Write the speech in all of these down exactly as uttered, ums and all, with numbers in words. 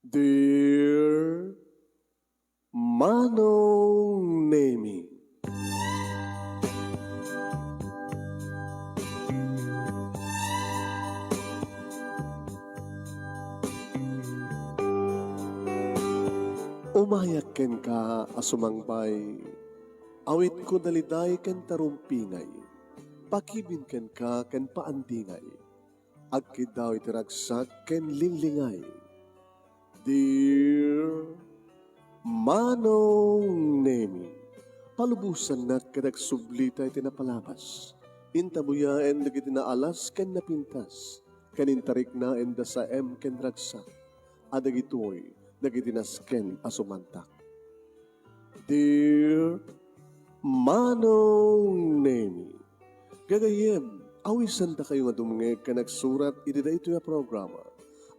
Dear Manong Nemi. Umayak kenka a sumangbay, awitko daliday ken tarumpingay, pakibin kenka ken paandingay. Agkiddaw iti ragsak ken linglingay. Dear Manong Nemi, palubosannak ket agsublita iti napalabas. Intabuyaen dagiti naalas ken napintas, ken intariknaenda saem ken ragsak. A dagitoy dagiti nasken a sumantak. Dear Manong Nemi, gagayyem, awisandakayo nga dumngeg ken agsurat iti daytoy a programa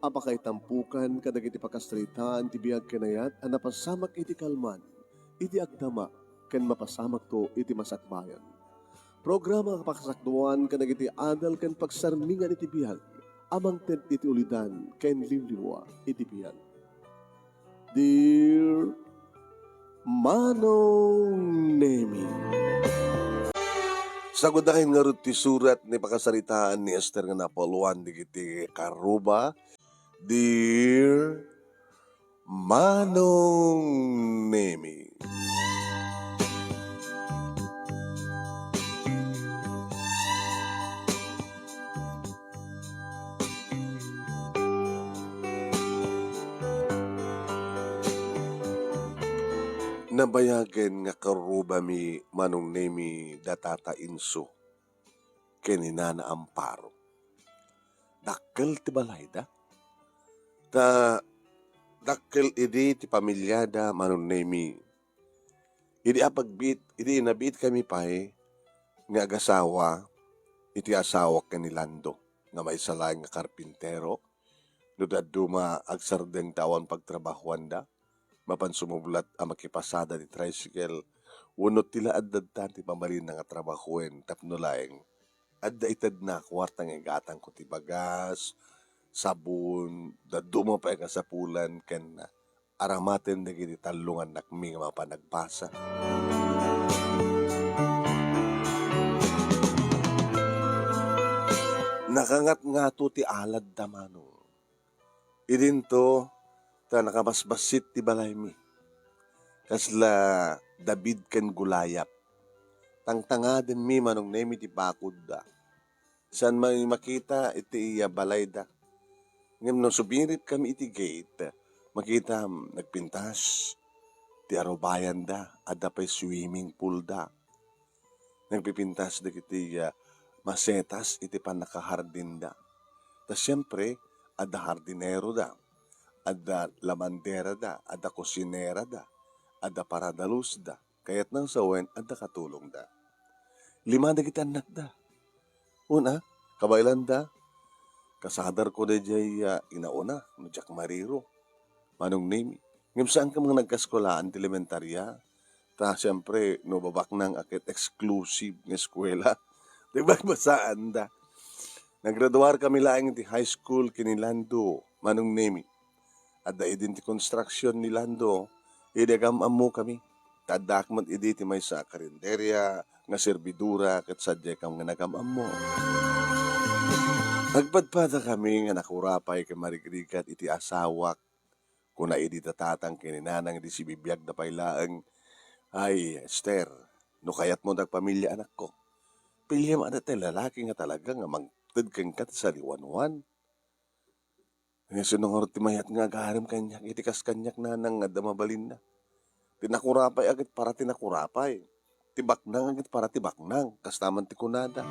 a pakaitampokan kadagiti pakasaritaan ti biag ken ayat a napasamak iti kalman, iti agdama, ken mapasamakto iti masakbayan. Programa a pakasakduan kadagiti adal ken pagsarmingan iti biag a mangted iti ulidan ken limlimua iti biag. Dear Manong Nemi. Sagudakay ngarud ti surat ni pakasaritaan ni Ester nga napauluan dagiti karuba. Dear Manong Nemi. Nabayagen nga karubami, Manong Nemi, da Tata Inso ken ni Nana Amparo. Dakkel ti balayda. Ta dakkel idi ti pamiliada, Manong Nemi. Idi apagbiit, idi inabiitkami pay nga agasawa iti asawak ken ni Lando nga maysa laeng nga karpintero, no dadduma agsardeng ta awan pagtrabahoanda, mapan sumublat a makipasada ti tricycle wenno ti la adda ti pammalinna nga trabahoen tapno laeng adda itedna a kuarta nga igatangko ti bagas, sabon, dadduma pay a kasapulan ken aramaten dagiti tallo nga annakmi nga mapan agbasa. Nakangatngato ti aladda, Manong. Idinto, ta nakabasbassit ti balaymi. Kasla David ken Goliat. Tangtangadenmi, Manong Nemi, ti bakodda. Saan man makita iti iya balayda. Ngem no sumiritkami iti gate, makitam nagpintas ti arubayanda, adda pay swimming poolda. Nagpipintas dagiti, ah, masetas iti pannakahardinda. Ta siempre, adda hardineroda, adda lamanderada, adda kusinerada, adda paradalusda. Kayatna sawen, adda katulongda. Lima dagiti annakda. Una, kabaelanda, kasadarko daydiay, ah, inauna, no diak mariro. Manong Nemi. Ngem saan ka mga nagkaeskuelaan ti elementaria? Ta, siyempre, no babaknang a ket exclusive nga eskuela, ti bagbasaanda. Nagraduar kami laeng ti high school ken ni Lando, Manong Nemi. Adda idin ti construction ni Lando, idi agam-ammo kami. Ta addaak met idi ti maysa a karinderia nga servidora ket sadiay kam nga nagam-ammo. Agpadpada kami nga nakurapay ken marigrigat iti asawak. Kuna idi da tatang ken ni nanang idi sibibiagda pay laeng, "Ay, Ester, no kayatmo dagpamilia, anakko, piliem adda ti lalaki nga talaga nga mangted kenka ti saliwanwan." Nga sino ngarud ti mayat nga agarem kaniak iti kas kaniak nanang nga adda mabalinna? Ti nakurapay a ket para ti nakurapay. Ti baknang a ket para ti baknang, kasta man ti kunada.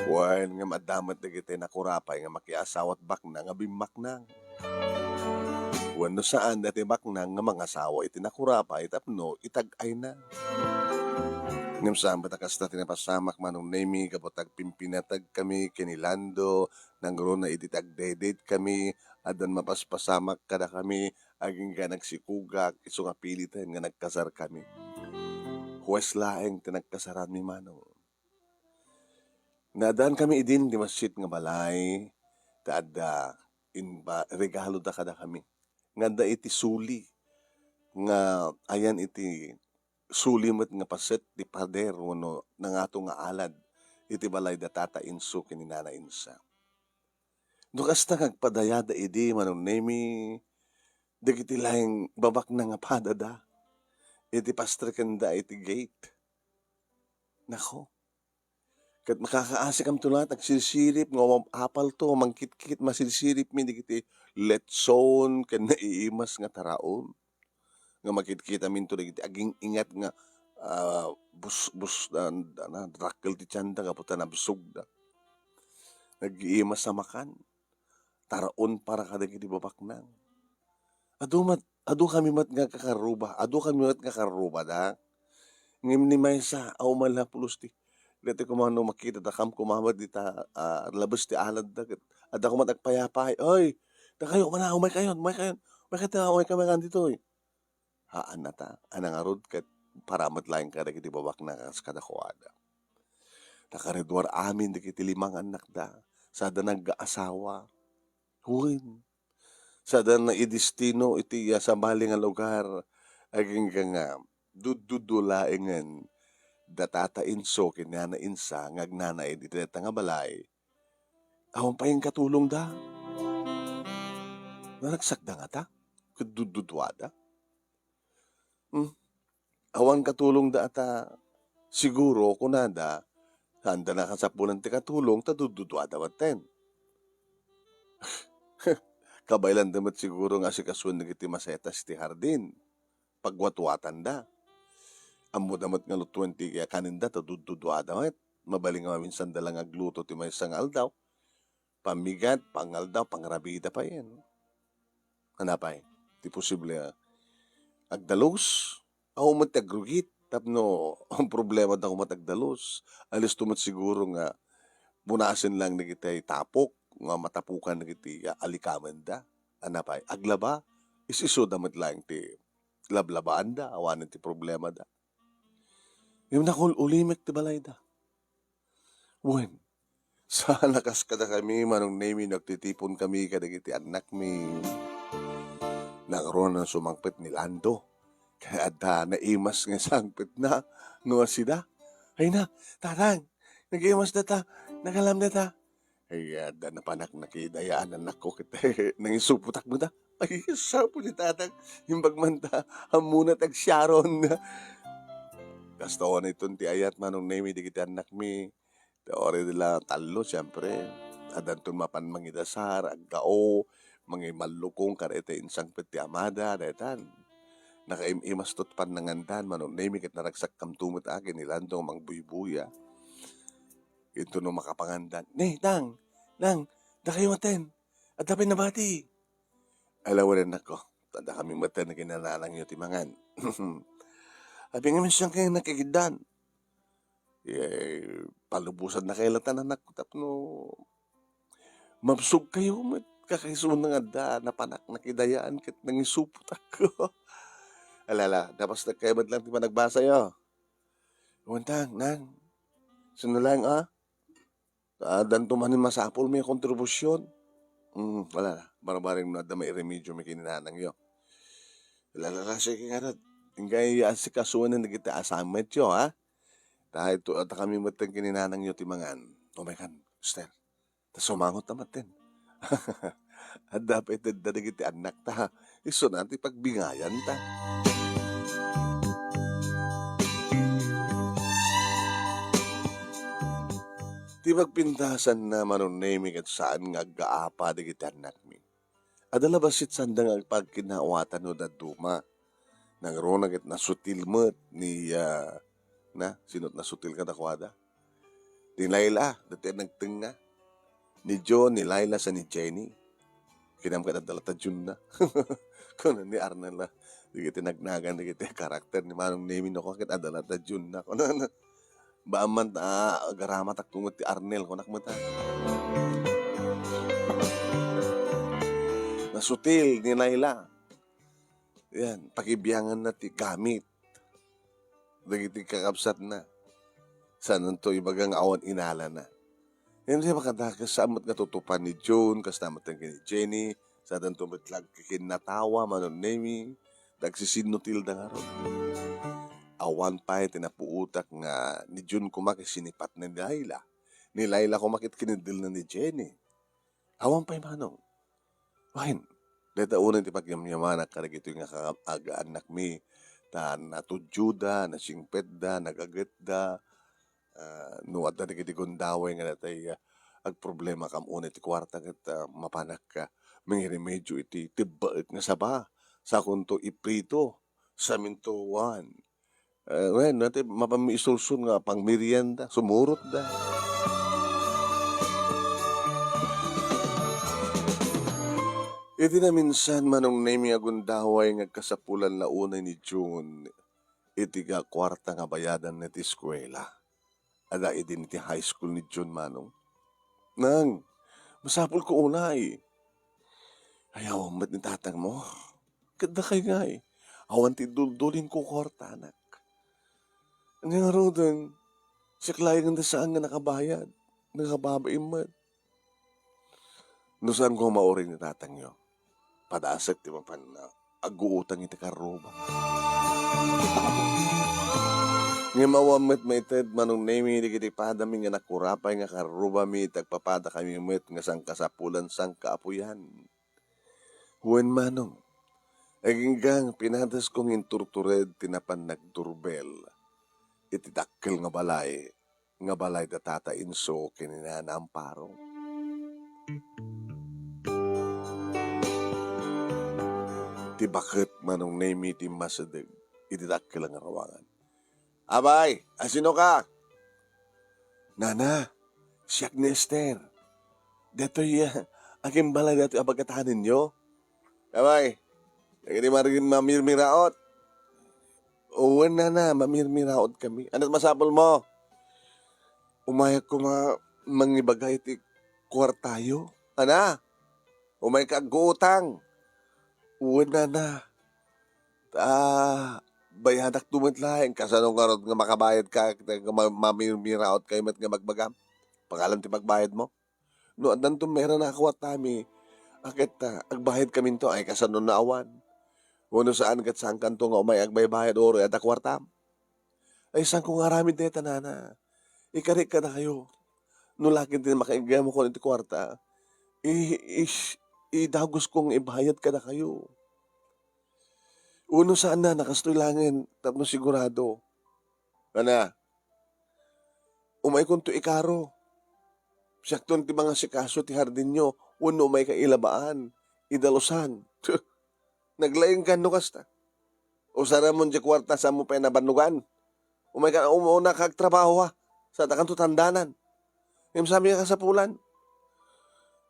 Wen, ngem adda met dagiti nakurapay nga makiasawat baknang a bimmaknang. Wenno saan dati baknang nga mangasawa iti nakurapay tapno itag-ayna. Ngem saan met a kasta ti napasamak, Manong Nemi, gapu ta agpimpinategkami ken ni Lando, nangruna idi ti agdedate kami, addan mapaspasamak kadakami, agingga nagsikugak, isu nga piliten nga nagkasarkami. Huwes laeng ti nagkasaranmi, Manong. Naaddankami idin ti massit nga balay, ta adda inba-, regaloda kadakami. nga adda iti suli, nga ayan iti suli met nga paset ti pader wenno nangato nga alad iti balay da Tata Inso ken ni Nana Insa. No kasta nga agpadayada idi, Manong Nemi, dagiti laeng babaknang a padada iti pastrekenda iti gate. Nako, ket makakaasikamto laeng agsirsirip nga apalto, mangkitkit, masirsiripmi dagiti letson ken naiimas nga taraon. Nga makitkitaminto dagiti aging-ingat nga, ah, bus-, bus-, ah, na, dakkel ti tianda gapu ta nabsogda. Nag-iimas a makan. Taraon para kadagiti babaknang. Adu met, adu kami met nga kakarruba, adu kami met nga karrubada. Ngem ni maysa a umala pulos ti, daytoy koma no makita da kam koma met dita, ah, labes ti aladda ket adda koma agpayapay, "Oy, dakayo, umana, umaykayon, umaykayon, umaykayon, umaykayon ditoy." Haan a ta, a nangarud ket para met laeng kadagiti babaknang a kas kadakuada. Nakariduar amin dagiti lima nga annakda, sada nagkaasawa. Wen, sada naidestino iti, ah, sabali nga lugar, agingga nga duddudua laengen da Tata Inso ken Nana Insa nga agnanaed iti dayta nga balay. Awan pay inkatulongda. Naragsakda ngata ket dudduduada. Hmm. Awan katulongda a ta, siguro, kunada, saanda nakasapulan ti katulong ta dudduduada metten. Kabaelanda met siguro nga asikasuen dagiti masetas ti hardin. Pagwatwatanda. Ammoda met nga lutuen ti kanenda ta dudduduada met. Mabalin nga maminsanda lang agluto ti maysa nga aldaw. Pammigat, pangaldaw, pangrabida payen. Ania pay ti posible a agdalus? Awan met ti agrugit tapno ang problemada koma ti agdalus. Alisto met siguro nga punasen lang dagiti tapok nga matapukan dagiti, ah, alikamenda. Ania pay, aglaba, is-isuda met laeng ti lablabaanda, awanen ti problemada. Ngem nakul-ulimek ti balayda. Wen, saan a kas kadakami, Manong Nemi, nagtitipon kami kadagiti annakmi. Nangruna sumangpet ni Lando. Kaya adda naimas nga sangpetna no asida. Ay na, Tatang, nag-imas data, nagalam data. Ay, adda napanak nakidayaan, annakko, ket nangisupotak met da. Ay, sapo ni Tatang, imbag man ta, ammona ti agsiaron. Kasta unay ton ti ayat, Manong Nemi, dagiti annakmi. Ti orida la tallo, siempre, addanton mapan mangidasar, aggao, mangimallukong, kadayta insangpet ti amada, daytan. Nakaim-imas tot pannangandan, Manong Nemi, ket naragsakkamto met a ken ni Lando nga mangbuybuya. Inton no makapangandan, "Ne, Nang, Nang, dakayo maten. Adda pay nabati." "Ala, wen, annakko. Adda kami met ken ni nanangyo ti mangan." "Apay ngamin siak nga nakigiddan?" "Eh, palubosannak latta, annakko, tapno mabsogkayo met. Kakaisuna nga adda napanak nakidayaan ket nangisupotak." "Ala, ala, napasnekkayo met lang ti panagbasayo." "Wen, Nang, Nang. Sino lang, ah?" Addanto manen masapulmi a kontribusyon. Hmm, wala na. Barbareng no adda mairemediomi ken ni nanangyo. Lalala, sige ngarud. Inggay asikasuon dagiti assignmentyo, ha? Ta ito, adda kami metten ken ni nanangyo ti mangan. O, may kan, mister. Ta sumangot ta metten. Adda pay tedda dagiti annakta. Isuna ti pagbingayanta. Ti pagpintasanna, Manong Nemi, ket saan nga aggaapa dagiti annakmi. Adda la bassit sanda nga agpagkinnaawatan no dadduma. Nangruna ket nasutil met ni, ah, na, sino ti nasutil kadakuada? Ni Laila, daytoy a nagtengnga. Ni John, ni Laila, sa ni Jenny. Kinam ket adda latta Jun na. Kuno ni Arnel, ah, dagiti nagnagan, dagiti karakter ni Manong Nemi, no, ket adda latta Jun na. Kuno, no, baan man ta, ah, agaramatak met ti Arnel, kunak met, ah. Nasutil ni Laila. Yan, pakibianganna ti gamit dagiti kakabsatna. Saanto ibaga nga awan inalana. Yan, di makadakes, saan met nga tutupan ni June, kasta met ken ni Jenny, Sadanto met la agkikinnatawa, Manong Nemi, ta agsisinnutilda ngarud. Awan pay ti napuotak nga ni Jun koma ket sinipat ni Laila. Ni Laila koma ket kinidilna ni Jenny. Awan pay, Manong. Wen, dayta unay ti pagyamyamanak kadagitoy nga ka-, aga-annakmi, ta natudioda, nasingpetda, nagagetda. Ah, no adda dagiti gundaway nga natay, ah, agproblemakam unay ti kuarta ket, ah, mapanak, ah, mangiremedio iti tebbaek nga saba. Sakonto iprito, saminto wan. Eh, wen, natay mapanmi isulsol nga pangmerienda, sumurotda. Iti naminsan, Manong Nemi, a gundaway nga agkasapulan la unay ni Jun iti ga-, kuarta nga bayadanna iti eskuela. Adda idin iti high school ni Jun, Manong. Nang, masapulko unay. Ayaw met ni tatangmo. Ket dakay ngay. Awan ti duldulin ko kuartanak. Ania ngaruden, siak laeng nga saan nga nakabayad. Nakababain met. No saan ko mauring ni tatangyo, padasek ti mapan nga agguutang iti karruba. Ngem awan met maited, Manong Nemi, dagiti padami nga nakurapay nga karrubami, iti agpapadakami met nga sangkasapulan, sangkaapuyan. Wen, Manong, aginggang pinadasko nga inturtured ti napan nagdurbel iti dakkel nga balay nga balay da Tata Inso ken ni Nana Amparo. Ti baket, Manong Nemi, ti immasideg iti dakkel nga ruangan. "Abay, asino ka?" "Nana, siak ni Ester. Detoy, ah, agimbalay detoy a bagatanenyo." "Abay, dagiti mari-, mamirmiraot." "Wen, Nana, mamirmiraotkami." "Ania ti masapulmo?" "Umayak koma mangibaga iti kuartayo." "Ania? Umayka agguutang?" "Wen, Nana. Ta bayadakto met laeng." "Kasano ngarud nga makabayadka, nga ma-, mamirmiraotkayo met nga bagbagam? Pangalan ti pagbayadmo?" "No addanto met a kuartami, a ket, ah, agbayadkaminto, ay kasano no awan? Wenno saan ket saankanto nga umay agbaybayad uray adda kuartam?" "Ay, saanko nga aramid dayta, Nana. Ikarik kadakayo. No laeng ti makaiggayamko iti kuarta, i-, is-, idagusko nga ibayad kadakayo. Wenno saan, Nana, kastoy laengen tapno sigurado." "Ania?" "Umaykonto ikaro. Siakton ti mangasikaso ti hardinyo wenno umayka ilabaan, idalusan." Naglaingkan no kasta. "Usaramon diay kuarta, saanmo pay nabannogan. Umayka, um-, unaka agtrabaho, ha. Sadakanto tandanan." "Ngem saanmi a kasapulan?"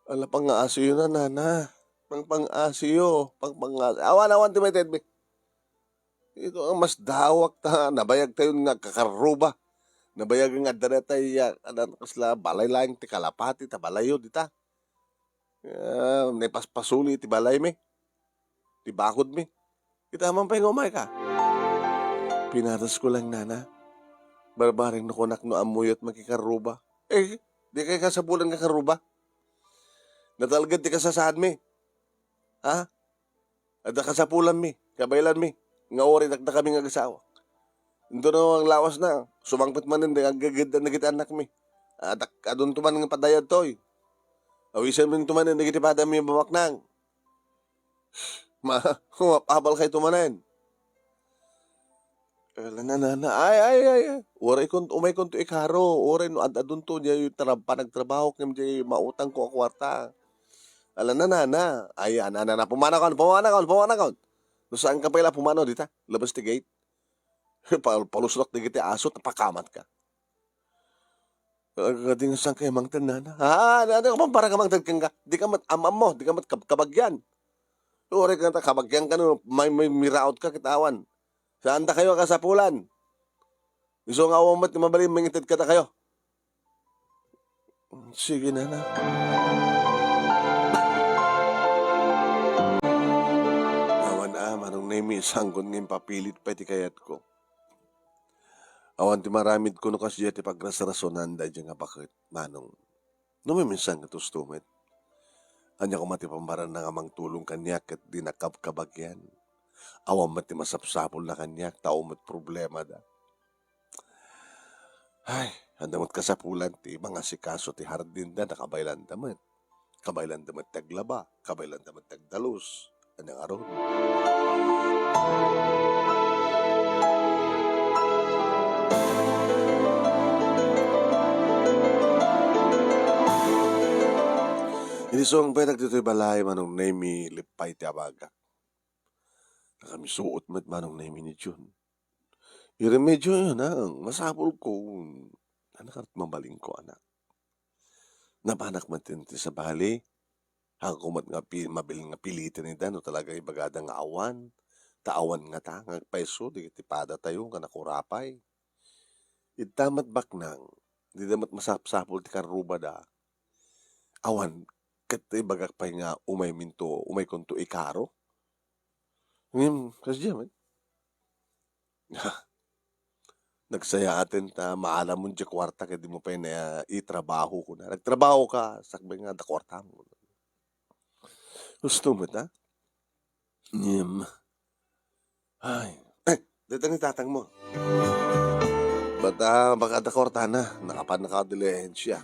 "Ala, pangngaasioyo, Nana. Pang-, pangngaasioyo. Pang-, pangngaasioyo." "Awan, awan ti maitedmi." Ito ang mas dawak ta, nabayagtayon nga agkakarruba. Nabayag nga adda daytay, ah, adda kasla balay laeng ti kalapati ta balayyo dita. Ah, naipaspasuli ti balaymi, ti bakodmi. Ita man pay nga umayka. Pinadasko lang, Nana. Barbareng no kunak no ammoyo ti makikarruba. Eh, dikay kasapulan nga karruba. Natalged ti kasasaadmi. Ha? Adda kasapulanmi, kabaelanmi, nga uray dakdakami nga agasawak. Intono ang lawasna, sumangpet manen nga aggageddan dagiti annakmi. Adak-, adunto man nga padayadtoy. Awisanminto manen dagiti padami a mabaknang. Ma-, mapabalkayto manen. Ala, Nana, ay, ay, ay, ay. Uray kun-, umaykonto ikaro, uray no ad-adunto, diay tarab-, panagtrabaho, ngem diay mautangko a kuarta. Ala, Nana, ay, Nana, Nana, pumanakon, pumanakon, pumanakon. No saanka pay la pumanaw dita, labas ti gate. Pal-, palusnak dagiti aso, ta pakamatka. Agadi nga saanka mangted, Nana. Ah, Nana, ka man para ka mangted kenka. Di ka met am-ammo, di ka met kab-, kabagyan. Uray ka ta, kabagyan ka no, may, may miraot ka, kitawan. Saan dakayo a kasapulan? Isu nga awan met nga mabalin mangited kadakayo. Sige, Nana. Awan a, Manong Nemi, sangkon nga impapilit pay ti kayatko. Awan ti maramidko no kasdiay ti pagrasrasonan daydiay nga baket, Manong. No maminsan nga tusto met. Ania koma ti pammaranna nga mangtulong kaniak ket di nakabkabagian? Awan met ti masapsapulna kaniak, tao met problemada. Ay, adda met kasapulan ti mangasikaso ti hardinda, nakabaylanda met. Kabaylanda met ti aglaba, kabaylanda met ti agdalus. Ania ngarud? Idi sumangpetak ditoy balay, Manong Nemi, lippay ti abagak. Nakamisuot met Manong Nemi ni Jun. Iremedioyo, nang, masapulko. Ania ngarud mabalinko, anak? Napanak met ti sabali. Haanko met nga pi-, mabil-, nga piliten ida no talaga ibagada nga awan. Ta awan ngata nga agpayso dagiti padatayo nga nakurapay. Ita met baknang, dida met masapsapul ti karrubada. Awan ket ibagak pay nga umayminto, umaykonto ikaro. Ngem, kasdiay met. Nagsayaaten ta maalamon diay kuarta ket dimo pay naitrabaho, kuna. Nagtrabahoka, sakbay nga adda kuartam. Husto met, a? Ngem, ay. Eh, dayta ni tatangmo. Bat, a, baka adda kuartana, nakapan nakadilihensia.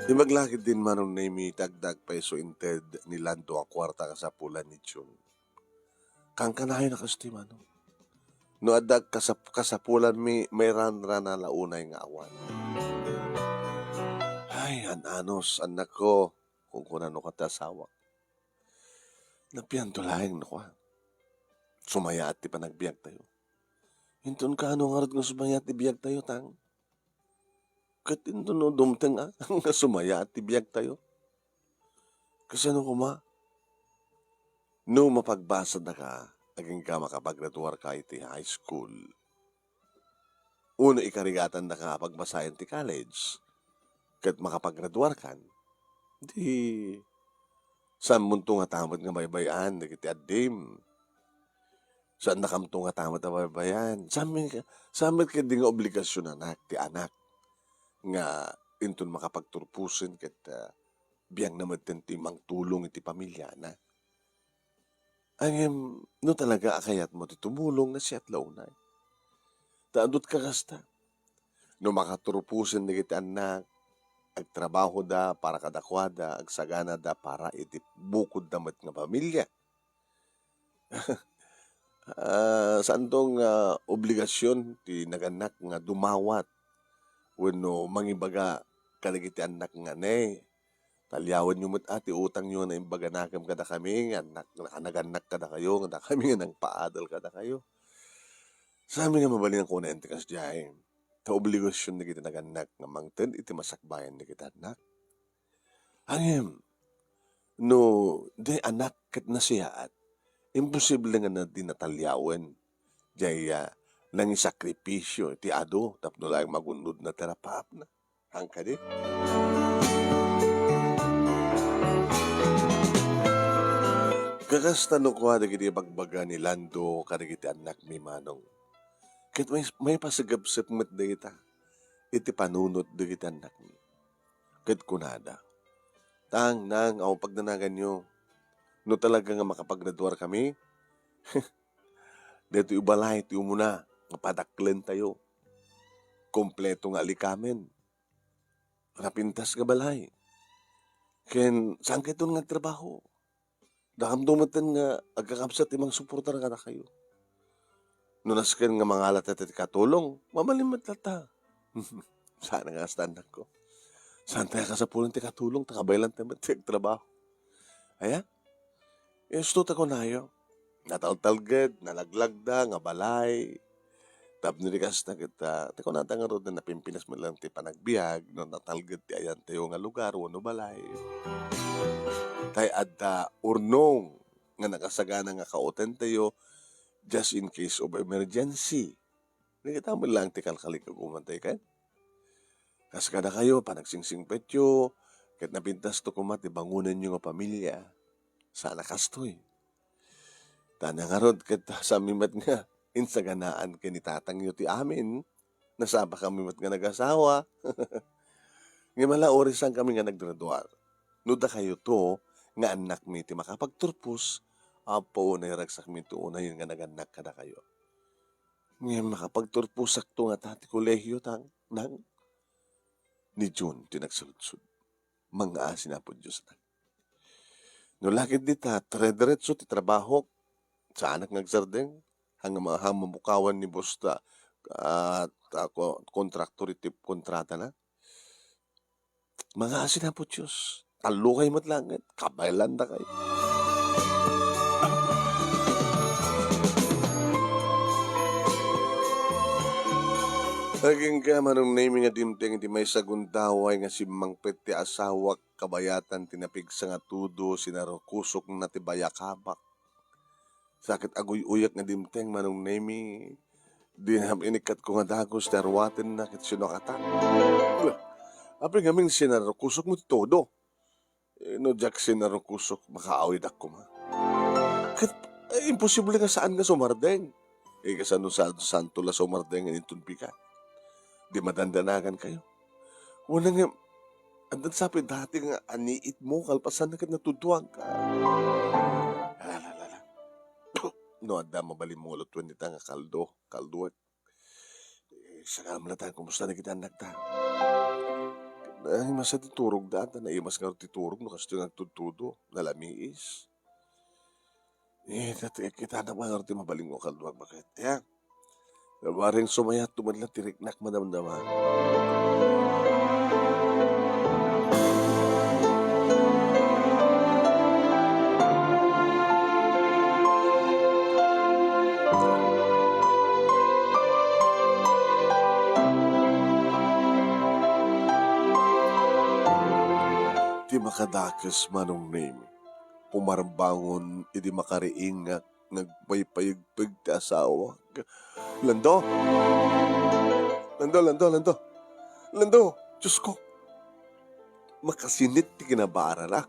Imbag la ketdin Manong Nemi ti agdagpayso inted ni Lando a kuarta kasapulan ni Jun. Kankanayon a kastoy, Manong. No adda kasap-, kasapulanmi, mairanrana la unay nga awan. Ay, an-anos, annakko, kunkunano ket ti asawak. Napianto laeng no kua. Sumayaat ti panagbiagtayo. Inton kaano ngarud nga sumayaat ti biagtayo, tang? Ket inton no dumteng a, nga sumayaat ti biagtayo. Kasano koma? No mapagbasadaka, agingga makapagraduarka iti high school, wenno ikarigatandaka a pagbasayan ti college, ket makapagraduarkan, di saanmonto ngata met nga baybay-an dagiti addim. Saannakamto ngata met a baybay-an. Saan met, saan met ketdi nga obligasionanak ti anak nga inton makapagturposen ket, ah, biangna metten ti mangtulong iti pamiliana. Ngem no talaga a kayatmo ti tumulong, nasayaat la unay. Ta adu ti kakasta. No makaturposen dagiti annak, agtrabahoda para kadakuada, agsaganada para iti bukodda met nga pamilia. Ah, saanto nga obligasion ti nagannak nga dumawat wenno mangibaga kadagiti annak nga, "Ne, taliawenyo met a ti utangyo nga naimbaganakem kadakami nga annak, nga nagannak kadakayo, nga dakami nga nangpaadal kadakayo." Saanmi nga mabalin a kunaen ti kasdiay. Ta obligasion dagiti nagannak nga mangted iti masakbayan dagiti annak. Ngem, no di annak ket nasayaat, imposible nga na-, di nataliawen. Diay, ah, nangisakripisio iti adu tapno laeng magunodna ti rapaapna. Haan kadi? Kakasta no kua dagiti ibagbaga ni Lando kadagiti annakmi, Manong. Ket may, maipasigepsep met dayta iti panunot dagiti annakmi. Ket kunada, "Tang, nang, awan pagdanaganyo. No talaga nga makapagraduarkami, daytoy balay ti umuna nga padaklentayo. Kompleto nga alikamen. Napintas nga balay. Ken saan kayton nga agtrabaho? Dakamto metten nga agkakabsat ti mangsuportar kadakayo. No nasken nga mangala ta ti katulong, mabalin met latta." Saan nga kasta, annakko. Saanta a kasapulan ti katulong, ta kabaylanta met ti agtrabaho. Aya? Husto ta kunayo. Nataltalged, nalaglagda nga balay. Tapno di kasta ket, ah, ti kunata ngarud, napimpinas met laeng ti panagbiag no natalged ti ayantayo nga lugar wenno balay. Tay adda urnong nga nakasagana nga kautentayo just in case of emergency. Nakita met laeng ti kalkali kaguman tay ken. Kas kadakayo, panagsingsingpetyo, ket napintasto koma ti bangonenyo nga pamilia. Saan a kastoy. Ta ania ngarud ket saanmi met nga insaganaan ken ni tatangyo ti amin. Nasapakami met nga nagasawa. Ngem ala, uray saankami nga naggraduar. No dakayoto nga annakmi ti makapagturpos, apo, nairagsakmi ti unayen nga nagannak kadakayo. Ngem makapagturposakto ngata ti kolehio, Nang? Ni Jun ti nagsaludsod. Mangngaasin, Apo Dios, Nang. No la ketdi ta, dire-diretso ti trabahok. Saanak nga agsardeng. Hang-, hang mamukawan ni boss ta, ah, ta ko-, kontraktor iti kontratana. Mangngaasin, Apo Dios. Tallokay met laeng. Kabaelandakay. Agingga, Manong Nemi, nga dimteng iti maysa a gundaway nga simmangpet ti asawak, kabayatan ti napigsa nga tudo, sinarukosokna ti bayakabak. Sa ket aguy-uyak nga dimteng, Manong Nemi, dinam inikkatko nga dagus ti aruatenna ket sino a kata. Apay ngamin sinarukosokmo ti tudo? Eh, no diak sinarukosok, makaawidak koma. Ket, eh, imposible nga saan nga sumardeng. Eh, kasano sa-, santo la sumardeng nga inton bigat? Di madandanagan kayo. Wala nga, addan sa pay dati nga aniitmo, kalpasan na ket natuduagka. Ala, ala, ala. No adda mabalinmo nga lutuen dita nga kaldo, kalduek. Eh, saka amlatan, kumusta na kita, annakta? Ay, masa ti turog da, ta naimas nga ti turog, no kastoy nga agtudtudo, nalamiis. Eh, ket, eh, kita na nga ti mabalinmo, kalduak, baket. Ya? Bareng sumayat, tumadla, tiriknak, madamdama. Ti makadakes, Manong Nemi, pumarbangon idi makariingak nga agpaypayegpeg ti asawak. Lando! Lando, Lando, Lando! Lando! Diyos ko! Makasinit ti kinabarara.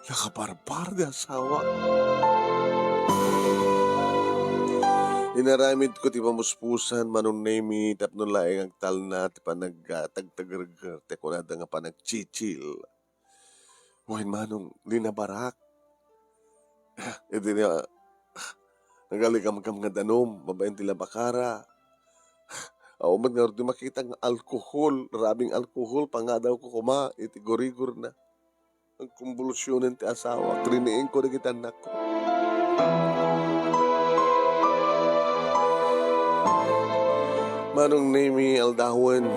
Nakabarbar ti asawak. Inaramidko ti pamuspusan, Manong Nemi, tapno laeng agtalna ti panag-, ah, tagtagerger, ti kunada nga panagchichil. Wen, Manong, linabarak. Idi na, nagalikamkam nga danum, babaen ti labakara. Awan met ngarud ti makita nga alkohol, rabing alkohol, pangadawko koma iti gurigorna. Nagkumbulsionen ti asawak, riniingko dagiti annakko. Manong Nemi, aldawen.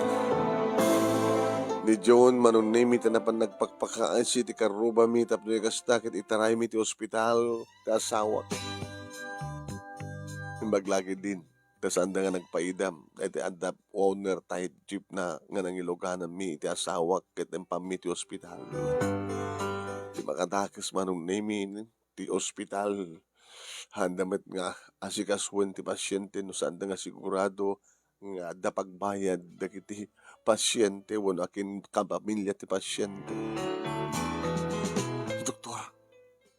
Ni John, Manong Nemi, ta napan nagpakpakaasi ti karrubami tapno ikasta ket itaraymi ti ospital ti asawak. Imbag la ketdin, ta saanda nga nagpaidam, daytoy adda owner ti jeepna nga nangilugananmi iti asawak ket impammi ti ospital. Ti makadakes, Manong Nemi, ti ospital. Haanda met nga asikasuen ti pasiente no saanda nga sigurado nga adda pagbayad dagiti pasiente wenno akin kapamilya ti pasiente. Doktor,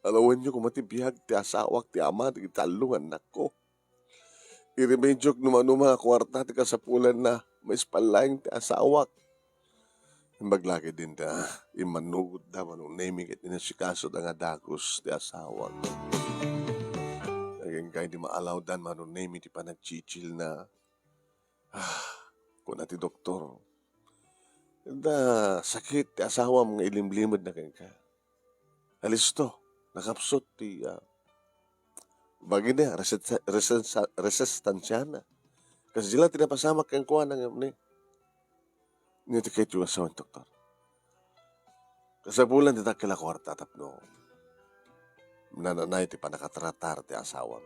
alawenyo koma ti biag ti asawak ti ama dagiti tallo nga annakko. Iremediok no mano nga kuarta ti kasapulanna, maispan laeng ti asawak. Imbag la ketdin ta, immannugotda, Manong Nemi, ket inasikasoda nga dagus ti asawak. Agingga idi maalawdan, Manong Nemi, ti panagchichilna. Ah, kuna ti doktor, "Adda sakit ti asawam nga ilimlimedna kenka." Alisto, nakapsut ti, ah, bagina, resist-, resist-, resistansiana. Kasdi la ti napasamak kenkuana ngem ni, ni ti ketyo nga sawen, doktor. Kasapulan ti dakkel a kuarta tapno nananay ti pannakatratar ti asawam.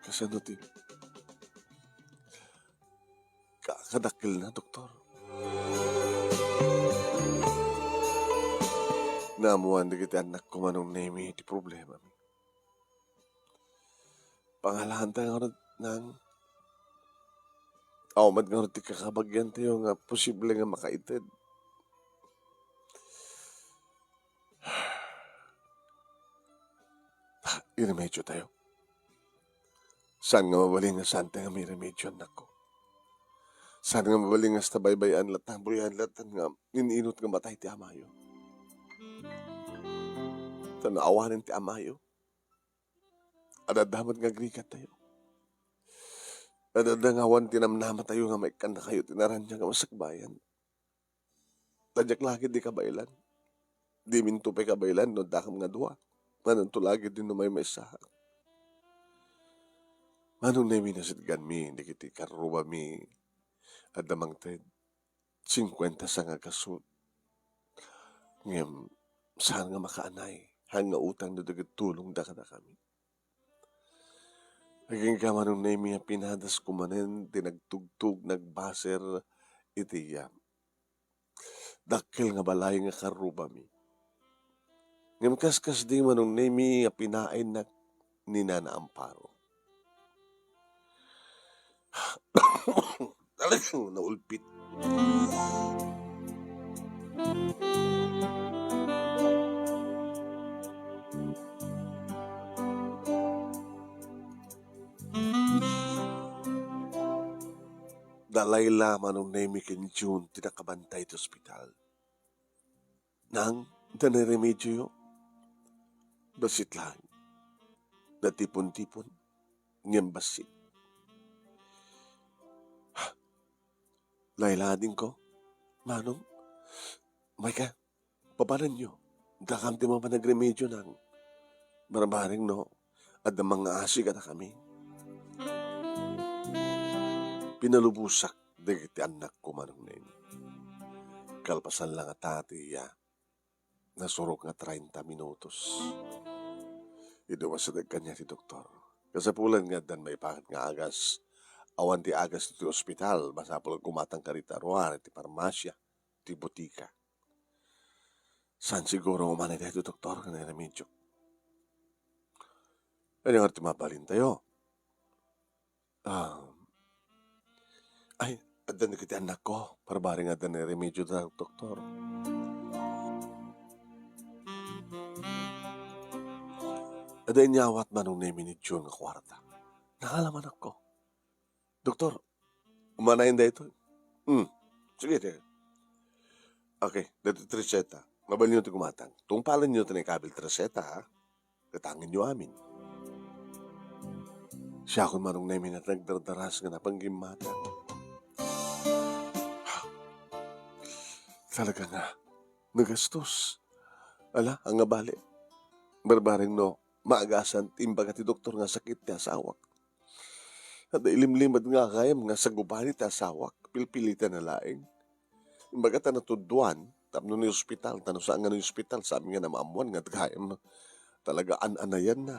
Kasano ti ka-, kadakkelna, doktor? Naammoan dagiti annakko, Manong Nemi, ti problemami. Pangalaanta ngarud, Nang. Awan met ngarud ti kakabagiantayo nga posible nga makaited. Iremediotayo. Saan nga mabalin nga saanta nga mairemedioannakko? Saan nga mabalin nga asta baybay-an latta, buyaen latta nga in-inut nga matay ti amayo. Ta no awanen ti amayo, adda met nga agrigatayo. Adda nga awan ti namnamatayo nga maikkannakayo ti naraniag nga masakbayan. Ta diak la ketdi kabaelan. Diminto pay kabaelan no addakam nga dua. Manonto la ketdi no maymaysaak. Manong Nemi, nasitganmi dagiti karrubami adda mangted. Singkuenta sanga gasut. Ngem saan nga makaanay, haan nga utang no di ket tulongda kadakami. Agingga, Manong Nemi, a pinadasko manen ti nagtugtog, nagbaser iti yam. Dakkel nga balay nga karrubami. Ngem kaskasdi, Manong Nemi, a pinaaynak ni Nana Amparo. Talagang naulpit. Da Laila, Manong Nemi, ken June ti nakabantay ti ospital. Nang, adda ni remedioyo? Bassit laeng. Natipon-tipon, ngem bassit. Laila, adingko. Manong, mayka, papanenyo. Dakam ti mapan agremedio, Nang. Barbareng no adda mangngaasi kadakami. Pinalubosak dagiti annakko, Manong Nemi. Kalpasan la ngata ti iya, nasurok nga treinta minutos. Idi umasideg kaniak ti doktor, kasapulan nga addan maipakat nga agas. Awan ti agas iti ospital, masapul nga gumatang ka dita ruar iti parmasia, ti butika. Saan siguro nga umanay daytoy doktor ken remedio? Ania ngarud ti mabalintayo? Ah, ay, adda dagiti annakko, barbareng adda ni remedio da doktor. Adda inyawat, Manong Nemi, ni June nga kuarta. Nangala manakko. Doktor, umanayen daytoy. Hmm. Sige, sige. Okay, daytoy ti reseta. Mabalinyo ti gumatang. Tungpalenyo ti naikabil ti reseta, ha? Gatangenyo amin. Siakon, Manong Nemi, nga nagdardaras nga napanggimmata. Talaga nga, nagastos. Ala, ania bale? Barbareng no, maagasan ti imbaga ti doktor nga sakit ti asawak. Adda ilimlimed nga gayam nga sagubani ti asawak, pilpilitanna laeng. Imbaga ta natuddoan, tapno ni ospital, ta no saan nga ni ospital, saan nga namaammoan nga gayam. Talaga an-anayanna.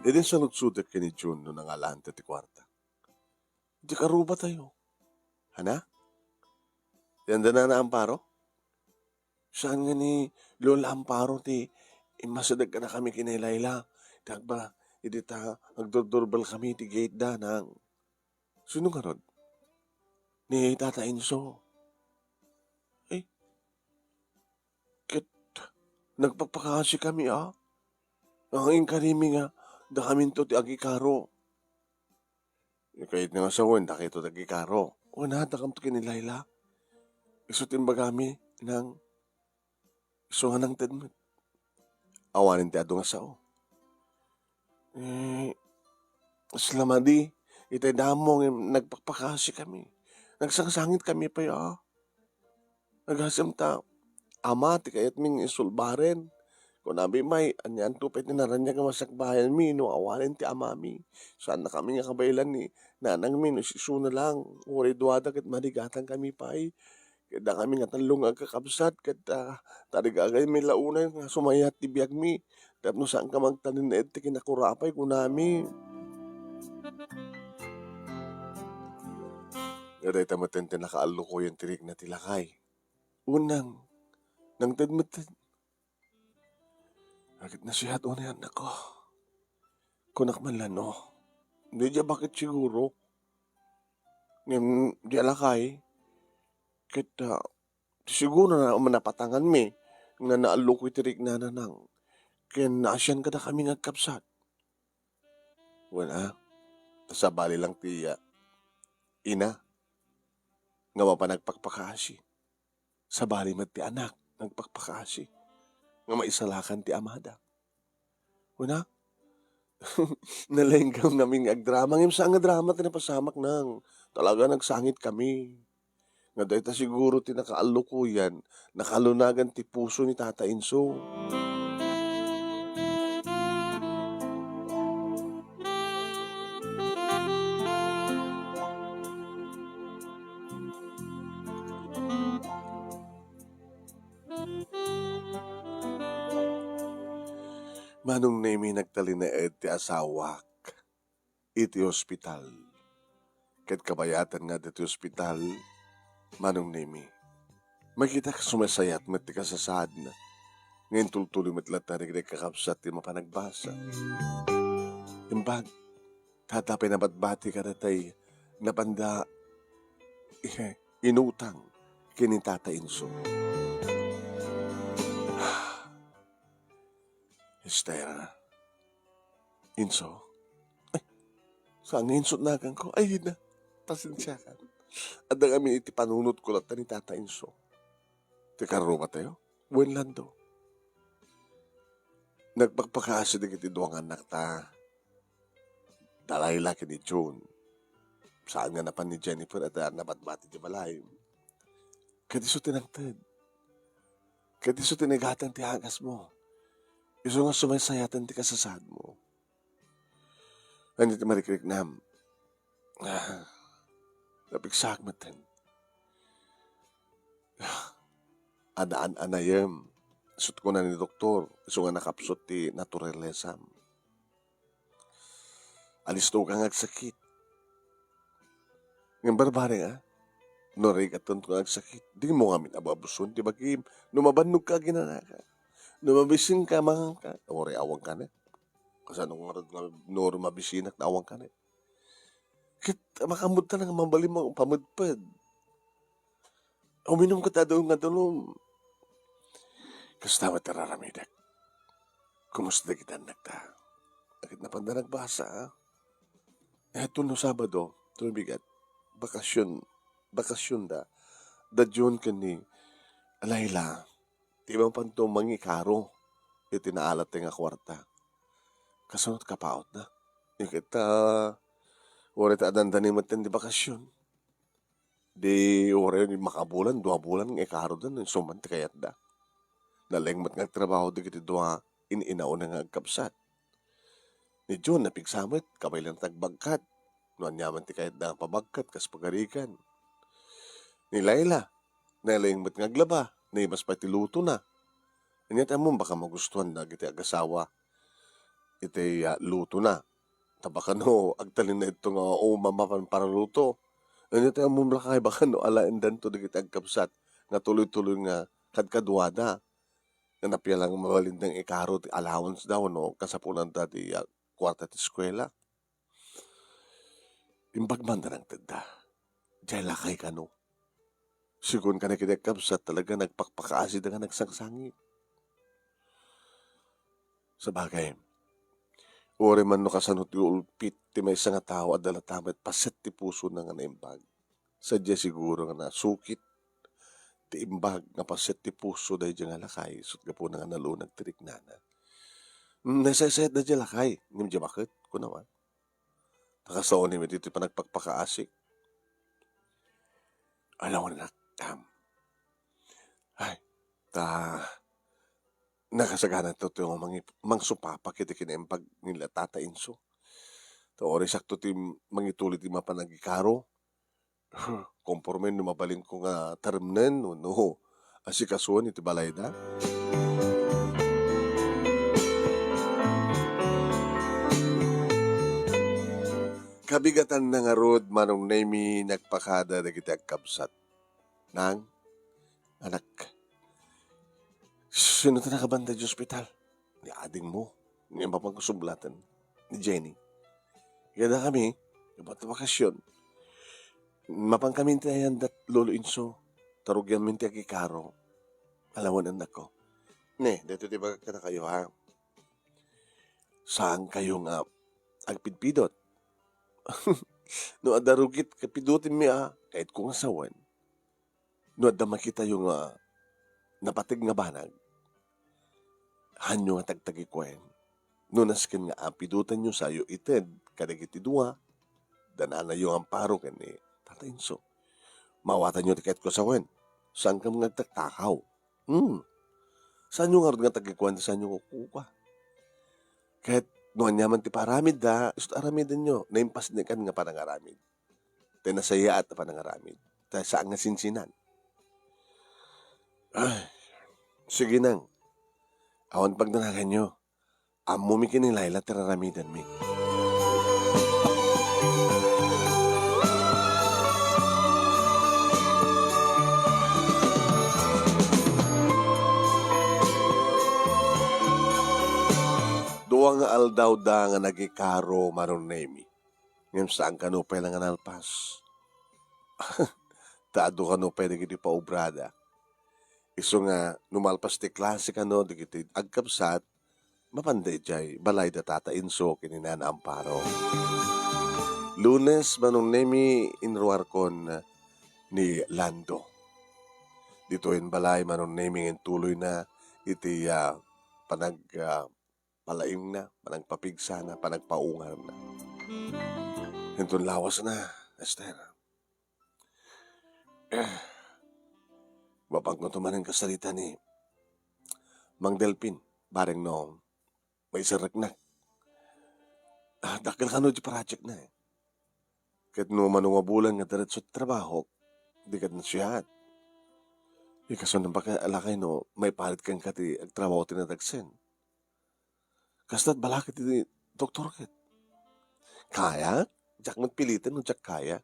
Idi saludsodek ken ni June no nangalaan ti kuarta. Ti karrubatayo. Ania? Ti anda Nana Amparo? Saan nga ni Lola Amparo ti immasideg kadakami ken ni Laila? Ti agba-, idi ta agdurdurbel kami ti gate da, Nang. Sino ngarud? Ni Tata Enzo. Eh, ket nagpakpakaasi kami, a? Nga inkarimi nga dakaminto ti agikaro. Kayatna nga sawen, dakayto ti agikaro. Wen a, dakamto ken ni Laila. Isu ti imbagami, Nang, isu nga nangted met. Awanen ti adu nga sao. Eh, sila madi, itay damo nga nagpakpakasi kami. Nagsangsangit kami pay, a. Agasem ta, Ama, ti kayatmi nga isulbaren. Kunami pay, anianto pay ti naraniag nga masakbayanmi no awanen ti amami? Saannakami nga kabaelan ni nanangmi no isuna lang. Uray duada ket madi gatangkami pay. Ket dakami nga tallo nga agkakabsat ket, ah, tarigagaymi la unay nga sumayat ti biagmi. Tapno saanka nga agtalinaed ti kinakurapay, kunami. Nga dayta metten ti nakaallukoyen ti rikna ti lakay. Wen, Nang, nangted metten. Ket nasiat unay, annakko. Kunak man la no. Diay baket siguro. Ngem diay lakay. Ket, ah, siguro na, napatanganmi nga naallukoy ti riknana, Nang, ken naasian kadakami nga agkabsat. Wen a, ta sabali lang ti, ah, ina nga mapan agpakpakaasi. Sabali met ti anak nga agpakpakaasi nga maisalakan ti amada. Kuna, nalenggang ngamin nga agdrama, ngem saan nga drama ti napasamak nang. Talaga nagsangitkami. Nga dayta siguro ti nakaallukoyan, nakalunagan ti puso ni Tata Inso. Manong Nemi, nagtalinaed ti asawak iti ospital. Ket kabayatan nga ditoy ospital, Manong Nemi, makitak sumaysayat met ti kasasaadna. Nga intultuloy met latta dagiti kakabsat ti mapan agbasa. Imbag, ta adda pay nabatbati kadagitay napanda, eh, inutang ken ni Tata Inso. Esther, Inso? Ay, saan nga Inso ti naganko? Ay, na, pasensiakan. Adda ngamin iti panunotko latta ni Tata Inso. Ti karrubatayo? Wen Lando. Nagpakpakaasi dagiti dua nga annakta. Dalaila ken ni June. Saan nga napan ni Jennifer a nabatbati ti balay. Ket isu ti nangted. Ket isu ti nagatan ti agasmo. Isu nga sumaysayatan ti kasasaadmo. Ania ti marikriknam? Ah, napigsaak metten. Adaan anayem. Isut' kuna ni doktor, isu nga nakapsut ti naturalesam. Alisto ka nga agsakit. Ngem barbari nga, no rigat nga agsakit, dimo ngamin ababuson ti bagim. No mabannog ka, aginana ka. No mabisin ka, mangan ka. Uray awan ka na. Kasano nga rod nga no mabisinak, awan ka na. Ket makaammoda nga mabalin mo pamedped. Uminum ka ta daytoy nga danum. Kasta met ti raramidek. Kumusta dagiti annakta? Ket napanda nagbasa, a? Heto no Sabado, tumibigat. Bakasyon, bakasyon da. Da June ken ni Laila. Ti mapanto mangikaro iti naalat nga kuarta. Kasano ti kapautda? Ket, ah, uray ta addan da ni metten ti bakasyon. Di uray makabulan, dua bulan nga ikaroda no isu man ti kayatda. Naleng met nga agtrabaho dagiti dua in-inauna nga agkabsat. Ni June napigsa met, kabaelan ti agbagkat. No aniaman ti kayatda nga pabagkat kas pagarigan. Ni Laila, naleng met nga aglaba, naimas pay ti lutona. Ania ti ammom, baka magustuhan dagiti agasawa iti, ah, lutona. Ta baka no agtalinaedto nga umaman mapan paraluto. Ania ti ammom lakay, baka no alaendanto dagiti agkabsat nga tuloy-tuloy nga kadkaduada. Nga napia lang mabalin dang ikaro ti allowance da wenno kasapulan da ti, ah, kuarta ti eskuela. Imbag man da nangtedda. Diay lakay kano. Sigun kano ket agkabsat, talaga nagpakpakaasi da nga nagsangsangit. Sabagay, uray man no kasano ti ulpit ti maysa nga tao, adda latta met paset ti pusona nga naimbag. Sadiay siguro nga nasukit ti imbag nga paset ti puso daydiay nga lakay, isut' gapuna nga nalunag ti riknana. Mm, nasaysayat daydiay lakay, ngem diay baket, kuna man. Ta kasano met iti panagpakpakaasik. Alawannak, am. Ay, ta, nakasagana to, to mangi-, mangsupapa iti kinaimbag ni la Tata Inso. Ta uray sakto ti mangitulid ti mapan agikaro. Komporme no mabalinko nga taremnen wenno asikasuen iti balayda. Kabigatanna ngarud, Manong Nemi, nagpakada dagiti agkabsat. Nang, anak, sino ti nakabanda iti ospital? Ni adingmo. Ni mapagkusublatan. Ni Jenny. Kadakami, ibat bakasyon. Mapankami iti ayandat Lolo Inso. Ta rugianmi ti agikaro. Alawan, annakko. Ne, daytoy ti bagak kadakayo, ha? Saankayo nga agpidpidot. No adda rugit, kapidutenmi a, kayatko nga sawen. No adda makitayo nga napateg nga banag, hanyo nga tagtagikuen. No nasken nga apidotenyo, sayo ited kadagiti dua, dananayo nga Amparo ken ni Tata Inso. Maawatanyo ti kayatko sawen. Saankam nga agtaktakaw. Hmm. Saanyo ngarud nga tagikuan ti saanyo kukuka? Ket no aniaman ti paaramidda, isu ti aramidenyo. Naimpasnekan nga panangaramid. Tay nasayaat a panangaramid. Tay saan nga sinsinan. Ay, sige nang. Awan pagdanaganyo. Ammomi ken ni Laila ti raramidenmi. Dua nga aldawda nga nagikaro, Manong Nemi. Ngem saan kano pay la nga nalpas. Ta adu kano pay dagiti paobrada. Isu nga, no malpas ti klase kano dagiti agkabsat, mapanda idiay balay da Tata Inso ken ni Nana Amparo. Lunes, Manong Nemi, inruarkon ni Lando. Ditoyen balay, Manong Nemi, nga intuloyna iti, ah, panag-, ah, palaingna, panagpapigsana, panagpaungarna. Inton lawasna, Esther. Eh, mapanko to manen kasarita ni Mang Delpin, bareng no maiserreknak. Ah, dakkel kano ti project na eh. Ket no mano nga bulan nga diretso ti trabahok, di ket nasiat. Ikaso nang baka alakay no maipalit kenka ti agtrabaho ti nadagsen. Kasto't bala ket ti doktor ket. Kaya? Diak met piliten no diak kaya.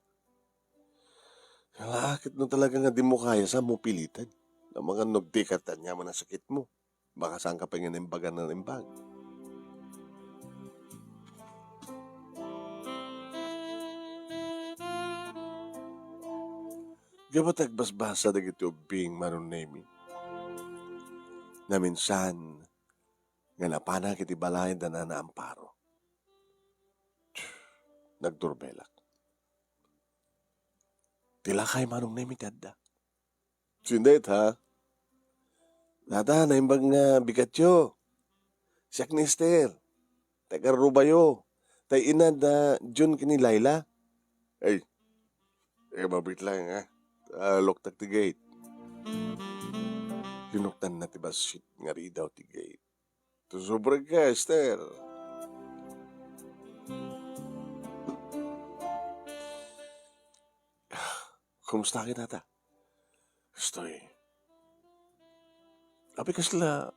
Ala ket no talaga nga dimo kaya, saanmo piliten. Amangan no di ket aniaman a sakitmo. Baka saanka pay nga naimbagan a naimbag. Gapu ta agbasbasa dagiti ubbing, Manong Nemi. Naminsan, nga napanak iti balay da Nana Amparo. Nagdurbelak. Ti lakay, Manong Nemi, ti adda. Sino dayta? Tata, naimbag nga bigatyo. Siak ni Esther. Taga Rubayo. Tay ina da Jun ken ni Laila. Ay, eh, mabit lang, ha? Ah, luktak ti gate. Linuktanna ti bassit nga ridaw ti gate. Tusubrek ka, Esther. Kumusta ka, tata? Estoy. Apay kasla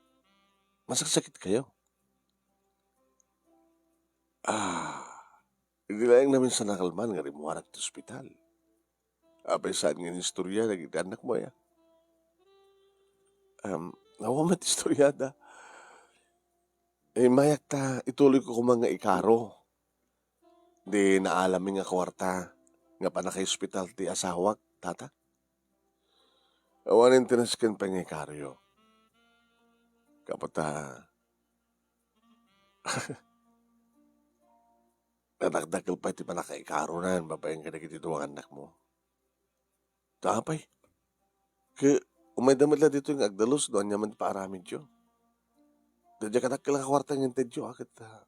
masaksakit kayo? Ah, idi laeng naminsan a kalman nga rimmuanak ti ospital. Apay saan nga inistorya dagiti annakmo aya? Em, awan met istoriada. Immayak ta ituloyko koma nga ikaro. Di naalami nga kuarta nga pannakaospital ti asawak, tata. Awanen ti nasken pay nga ikaroyo. Gapu ta nadakdakkel pay ti pannakaikaronan babaen kadagiti dua nga annakmo. Ta apay? Ket umayda met la ditoy nga agdalus no aniaman ti paaramidyo. Diak kadakkel a kuarta nga intedyo, a, ket, ah,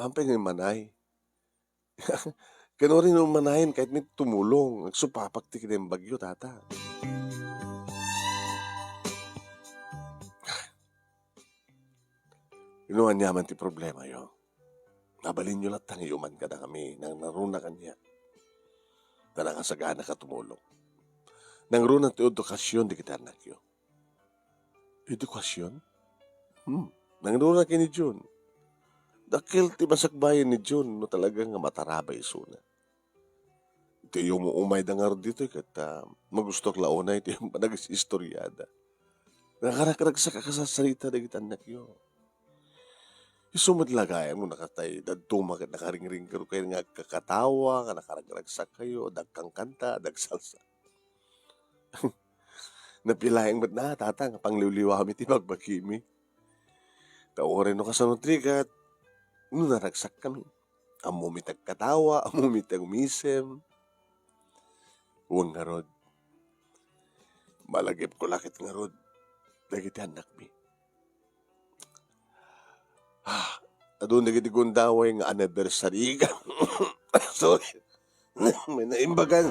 apay nga immanay? Kanurin no manayon, kayatmi tumulong, agsupapak ti kinaimbagyo, tata. No aniaman ti problemayo, mabalinyo latta nga iuman kadakami, nangruna kaniak. Ta nakasagana ka tumulong. Nangruna ti edukasyon dagiti annakyo. Edukasyon? Hmm, nangruna ken ni Jun. Dakkel ti masakbayan ni Jun no talaga nga matarabay isuna. Iti umayda ngarud ditoy ket, ah, magustuak la unay ti panagis-istoriada. Nakaragragsak a kasasarita dagiti annakyo. Isu met la gayam no nakatay dadduma ket nakaringring kayo nga agkakatawa, nga nakaragragsak kayo, dagkangkanta, dagsalsa. Napilaeng met na, tata, nga pangliwliwami ti bagbagimi. Ta uray no kasano ti rigat, no naragsakkami. Ammomi ti agkatawa, ammomi ti agumisem. Wen ngarud, malagipko la ket ngarud dagiti annakmi. Ah, adu dagiti gundaway nga anniversary. Sorry. May naimbagan.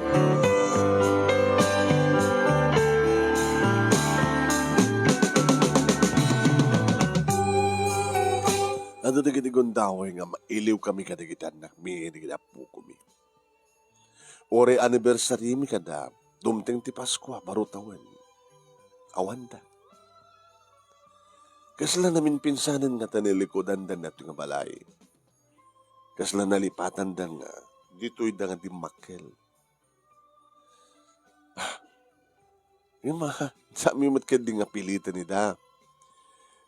Adu dagiti gundaway nga mailiw kami kadagiti annakmi, dagiti appokomi. Uray anniversary mi kada, dumteng ti Paskua, baro tawen. Awanda. Kasla naminpinsanen nga ta nilikudan da nga balay. Kasla nalipatan da nga ditoy da nga dimmakkel. Ah, Ima, sami met ketdi nga piliten ida.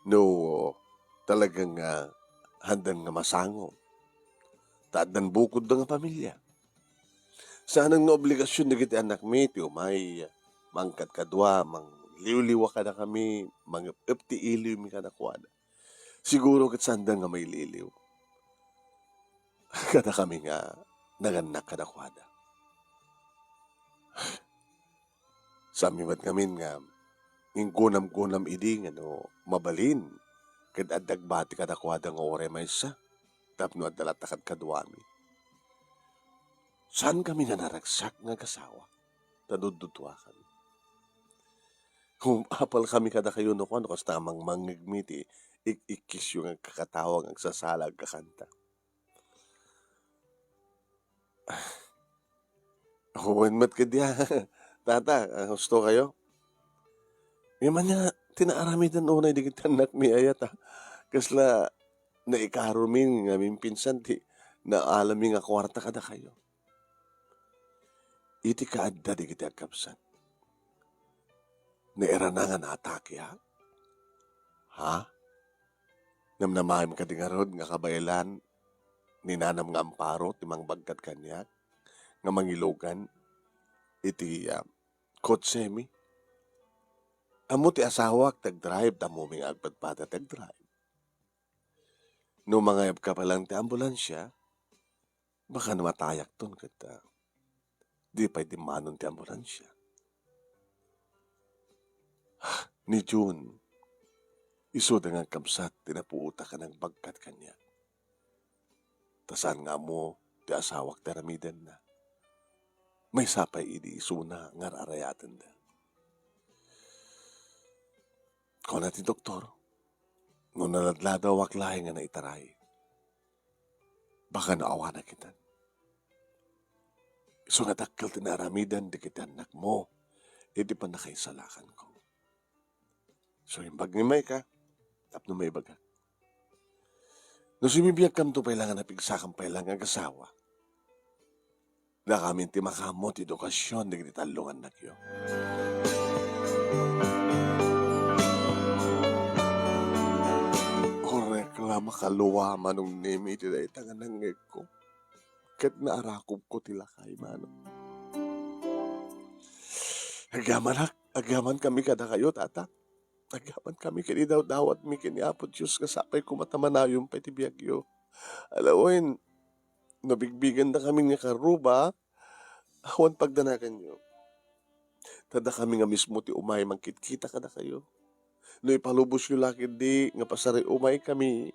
No talagang, ah, handan nga masango. Ta addan bukod da nga pamilya. Saanen nga obligasion dagiti annakmi ti umay, mangkadkadua, mangliwliwa kadakami, mangep-ep ti iliwmi kadakuada. Siguro ket saanda nga mailiwliw kadakami nga nagannak kadakuada. Sami met ngamin nga ingunamgunam idi nga no mabalin ket adda agbati kadakuada nga uray maysa tapno adda latta kadkaduami. Saankami nga naragsak nga agasawa ta dudduduakami. Kung apalkami kadakayo no kuan, no kasta mangmangngegmi ti ik-ikkisyo nga agkakatawa, nga agsasala, agkakanta. Wen met ketdi a, tata, a, husto kayo? Ngem ania ti naaramidan unay dagiti annakmi aya ta kasla naikaromi ngamin pinsan ti naalami nga kuarta kadakayo? Iti kaadda dagiti agkabsat, nairana nga naatakeak. Ha? Namnamaem kadi ngarud nga kabaelan ni nanam nga Amparo ti mangbagkat kaniak nga mangilugan iti, ah, kotsemi? Ammo ti asawak ti agdrive, ammomi nga agpadpada ti agdrive. No mangayabka pay laeng ti ambulansya, baka no matayakton ket, ah, di pay dimmanon ti ambulansya. Ni June, isuda nga agkabsat ti napuotak a nagbagkat kaniak. Ta saan nga ammo ti asawak ti aramidenna. Maysa pay idi isuna nga ar-arayatenda. Kuna ti doktor, no naladladawak laeng nga naitaray, baka no awanak itan. Isu nga dakkel ti naaramidan dagiti annakmo iti pannakaisalakanko. So, imbag nga mayka, tapno maibagak. No sumibiagkamto pay la nga napigsakam pay la nga agasawa, dakamin ti makaammo ti edukasyon dagiti tallo nga annakyo. Orek la makaluam a nungnemi iti dayta nga nangngegko. Ket naarakobko ti lakay, manong. Agyamanak, agyamankami kadakayo, tata. Agyamankami ket idawdawatmi ken ni Apo Dios nga sapay koma ta manayon pay ti biagyo. Alawen, no bigbigandakami nga karruba, awan pagdanaganyo. Ta dakami nga mismo ti umay mangkitkita kadakayo. No ipalubosyo la ketdi nga pasariumaykami,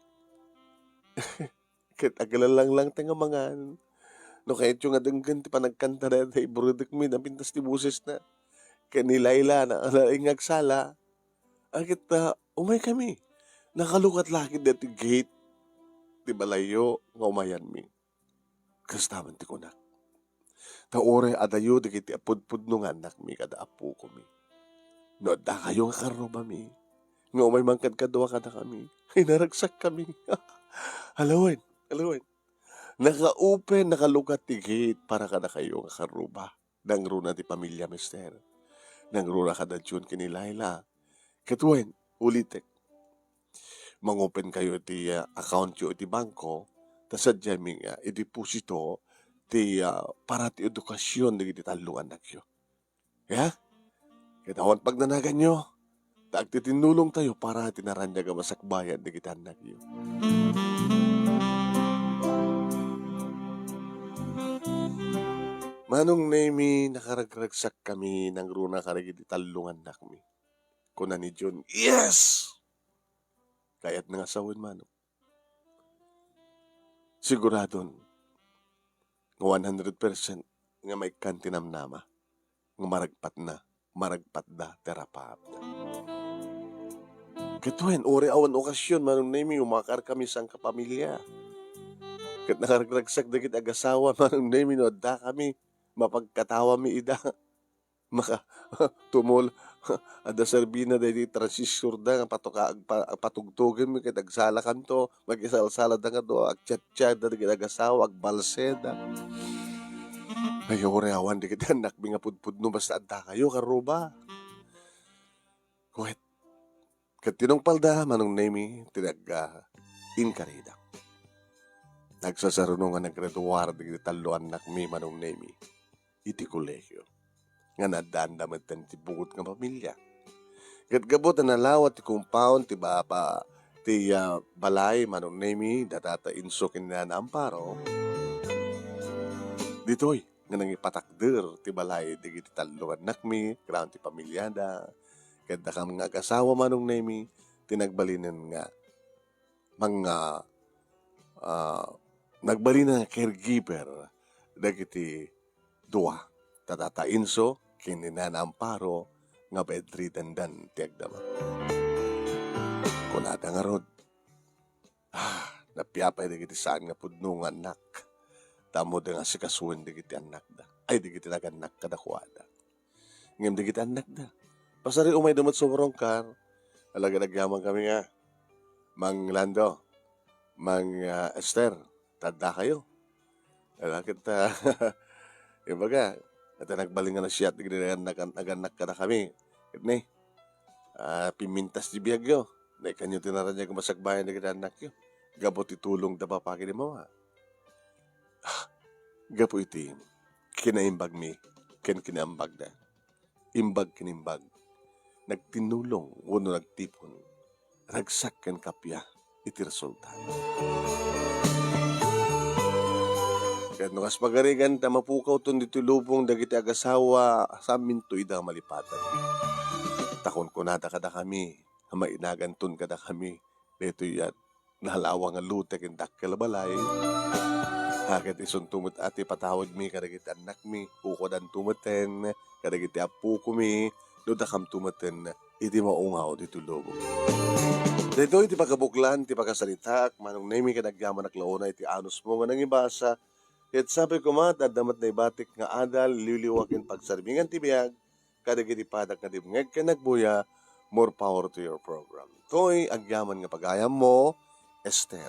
ket aglalanglang ta nga mangan. No kayatyo nga denggen ti panagkanta dayta iburidekmi, napintas ti bosesna. Ken ni Laila na, na nga agsala. A, ket, ah, umaykami. Nakalukat la ketdi ti gate ti balayyo nga umayanmi. Kasta man ti kunak. Ta uray adayo dagiti apudpudno nga annakmi kada appokomi. No addakayo nga karrubami, nga umay mangkadkadua kadakami, ay, naragsakkami. Alawen, alawen. Naka-open, nakalukat ti gate para kadakayo nga karruba. Nangruna ti pamilya, mister. Nangruna kada June ken ni Laila. Ket wen, ulitek. Mangopen kayo iti, ah, account yo iti bangko, ta sadiay mi nga ideposito ti, ah, para ti edukasyon dagiti tallo nga annakyo. Ya? Ket awan pagdanaganyo, ta agtitinnulong tayo para iti naraniag a masakbayan dagiti annakyo. Manong Nemi, nakaragragsakkami nangruna kadagiti tallo nga annakmi. Kuna ni Jun, "Yes!" Kayatna nga sawen, Manong. Siguradon nga one hundred percent nga maikkan ti namnama nga maragpatna, maragpatda ti arapaapda. Ket wen, uray awan okasyon, Manong Nemi, umakarkami sangkapamilia. Ket nakaragragsak dagiti agasawa, Manong Nemi, no addakami, mapagkatawami ida. Maka-, tumol-, adda serbina daydi transistor da nga patuka-, agpa-, agpatugtugenmi ket agsalakanto, makisalsalada nga dua, agchatchada dagiti agasawa, agbalseda. Ay, uray awan dagiti annakmi nga pudpudno, basta addakayo, karuba. Kuwet, ket tinungpalda, Manong Nemi, ti nag-, ah, inkaridak. Nagsasaruno nga naggraduar dagiti tallo annakmi, Manong Nemi, iti kolehio. Nga naaddaanda metten ti bukod nga pamilia. Ket gapu ta nalawa ti compound ti baba ti, ah, balay, Manong Nemi, da tata Inso ken ni Nana Amparo, ditoy nga nangipatakder ti balay dagiti tallo nga annakmi, kanayon ti pamiliada, ket dakam nga agasawa, Manong Nemi, ti nagbalinen nga manga-, ah, nagbalinen nga caregiver dagiti dua, ta tata Inso ken ni Nana Amparo nga bedridden-dan ti agdama. Kunada ngarud, ah, napiapay dagiti saan nga pudno nga annak. Ta ammoda nga asikasuen dagiti annakda. Ay, dagiti nagannak kadakuada. Ngem dagiti annakda, pasari umayda met sa urongkar. Alagad agyamankami nga, "Mang Lando, Mang, ah, Ester, ta addakayo." Ala ket, ah, ibaga, ket nagbalin nga nasiat dagiti nagannak, nagannak kadakami. Ket ni, ah, pimmintas ti biagyo. Naikkanyo ti naraniag nga masakbayan dagiti annakyo gapu ti tulongda papagi ni Mama. Ah, gapu iti kinaimbagmi ken kinaambagda. Imbag ken imbag, nagtinnulong wenno nagtipon, ragsak ken kappia iti resulta. Ket no kas pagarigan ta mapukawton ditoy lubong dagiti agasawa, saanminto ida malipaten. Ta kunkunada kadakami, nga mainaganton kadakami daytoy a nalawa nga lote ken dakkel a balay. A, ket isunto met a ti patawagmi kadagiti annakmi, kukuadanto metten kadagiti appokomi, no dakamto metten iti maungaw ditoy lubong. Daytoy ti pakabuklan ti pakasaritaak, Manong Nemi, ket agyamanak la unay iti anusmo nga nangibasa. Ket sapay koma ta adda met naibatik nga adal, liwliwa ken pagsarmingan ti biag, kadagiti padak nga dimngeg ken nagbuya, more power to your program. Toy, agyaman nga pagayammo, Ester.